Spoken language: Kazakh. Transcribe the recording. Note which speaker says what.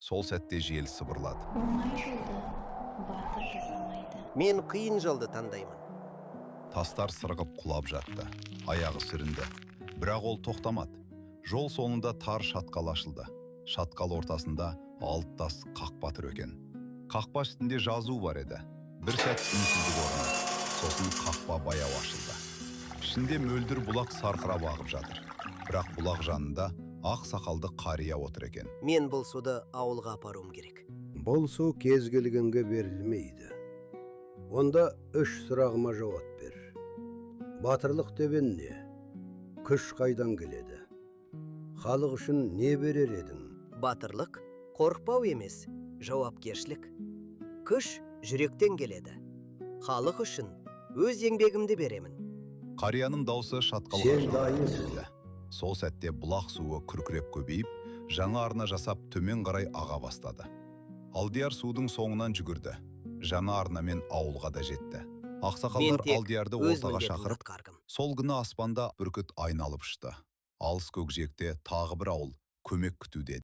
Speaker 1: Сол сәтте жел сыбырлады.
Speaker 2: Оңай жолды батыр жасамайды.
Speaker 3: Мен қиын жолды таңдаймын.
Speaker 1: Тастар сырғып құлап жатты. Аяғы сүрінді. Бірақ ол тоқтамады. Жол соңында тар шатқал ашылды. Шатқал ортасында алты тас қақпа тұр екен. Қақпа үстінде жазу бар еді. Бір сәт үнсіздік орнады. Сосын қақпа баяу ашылды. Ішінде мөлдір бұлақ сарқырап ағып жатыр. Бірақ бұлақ жанында ақ сақалды қария отыр екен.
Speaker 3: Мен бұл суды ауылға апаруым керек.
Speaker 4: Бұл су кез келгенге берілмейді. Онда үш сұрағыма жауап бер. Батырлық деген не? Күш қайдан келеді? Халық үшін не берер едің?
Speaker 3: Батырлық қорықпау емес, жауапкершілік. Күш жүректен келеді. Халық үшін өз еңбегімді беремін.
Speaker 1: Қарияның даусы шатқалға
Speaker 4: Сен
Speaker 1: жауап
Speaker 4: дайынсың.
Speaker 1: берді. Сол сәтте бұлақ суы күркіреп көбейіп, жаңа арна жасап төмен қарай аға бастады. Алдияр судың соңынан жүгірді. Жаңа арнамен ауылға да жетті.
Speaker 3: Мен
Speaker 1: Ақсақалдар
Speaker 3: тек
Speaker 1: Алдиярды
Speaker 3: өз
Speaker 1: ортаға
Speaker 3: міндетімді
Speaker 1: шақырып,
Speaker 3: атқардым.
Speaker 1: сол күні аспанда бүркіт айналып ұшты. Алыс көкжиекте тағы бір ауыл көмек күтуде.